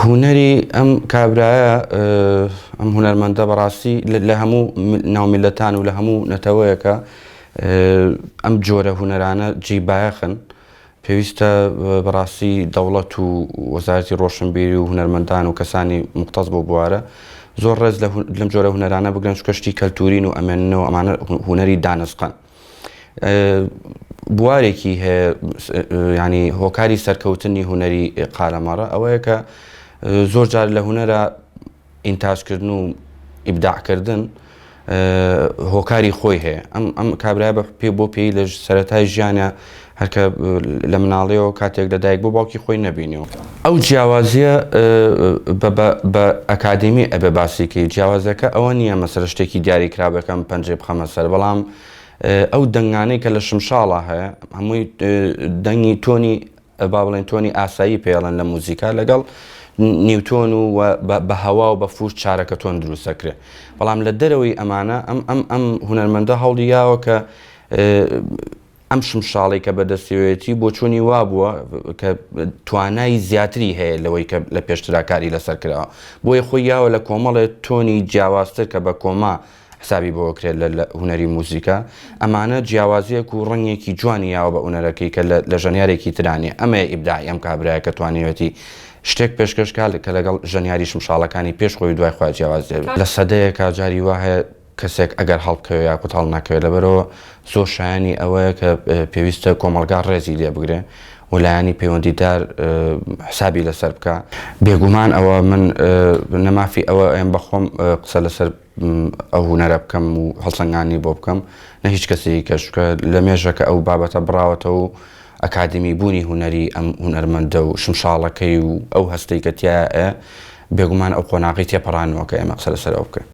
هونەری ئەم کابرایە ئەم هونەرمەندە بەڕاستی لە هەموو ناو میللەتان و لە هەموو نەتەوەیەکە ئەم جۆرە هونەرانە جێی بایەخن پێویستە بەڕاستی دەوڵەت و وەزارەتی ڕۆشنبیری و هونەرمەندان و کەسانی مختص بۆ بوارە زۆر ڕێز لەم جۆرە هونەرانە بگرن چونکە شتی کەلتورین و ئەمێننەوە ئەمانە هونەری دانسقەن. بوارێکی هەیە ینی هۆکاری سەرکەوتنی هونەری قالەمەڕە ئەوەیە کە زۆر جار لە هونەرە ئینتاجکردن و ئیبداعکردن هۆکاری خۆی هەیە ئەم ئەم کابرای بە پێ بۆ پێی لە سەتای ژیانە هەرکە لە مناڵیەوە کاتێک لە دایک بۆ باوکی خۆی نەبینیەوە ئەو جیاوازیە بە ئەکادمی ئەبێ باسیکەی جیاوازەکە ئەوە نییە مەسەر شتێکی دیاری کرابەکەم پەنجەی بخەمە سەر بەڵام ئەو دەنگانەی کە لە شمشاڵا هەیە هەمووی دەنگی تۆنی با بڵێن تۆنی ئاسایی پێڵەن لە موزیکا لەگەڵ نیوتۆن و بە هەوا و بە فوش چارەکە تۆن دروست دەکرێت بەڵام لە دەرەوەی ئەمانە ئەم ئەم ئەم هونەرمەندە هەوڵی یاوە کە ئەم شمشاڵەی کە بەدەستیەوەیەتی بۆچوونی وابووە کە توانای زیاتری هەیە لەوەی کە لە پێشترا کاری لەسەر کراوە بۆیە خۆی یاوە لە کۆمەڵێ تۆنی جیاوازتر کە بە کۆما حسابی بۆ کرێت لە هونەری موزیکا ئەمانە جیاوازیەک و ڕەنگێکی جوانی یاوە بە هونەرەکەی کە لە ژەنیارێکی ترانیە ئەمەیە ئیبداعی ئەم کابرایە کە توانیوێتی شتێک پێشکەش کا کە لەگەڵ ژەنیاری شمشاڵەکانی پێش خۆی و دوای خۆی جیاواز دەبێت لە سەدەیەکا جاری وا هەیە کەسێک ئەگەر هەڵبکەوێ یاخود هەڵنەکەوێ لەبەرئەوە زۆر شایەنی ئەوەیە کە پێویستە کۆمەڵگا ڕێزی لێ بگرێ و لایەنی پەیوەندیدار حسابی لەسەر بکا. بێگومان ئەوە من نە مافی ئەوە ئەیەم بە خۆم قسە لەسەر ئەو هونەرە بکەم و هەڵسەنگاندنی بۆ بکەم نە هیچ کەسێکی کەش چونکە لە مێژە کە ئەو بابەتە بڕاوەتەوە و ئەکادیمی بوونی هونەری ئەم هونەرمەندە و شمشاڵەکەی و ئەو هەستەی کە تیایە بێگومان ئەو قۆناغەی تێپەڕانووە کە ئێمە قسە لەسەر ئەو بکەین.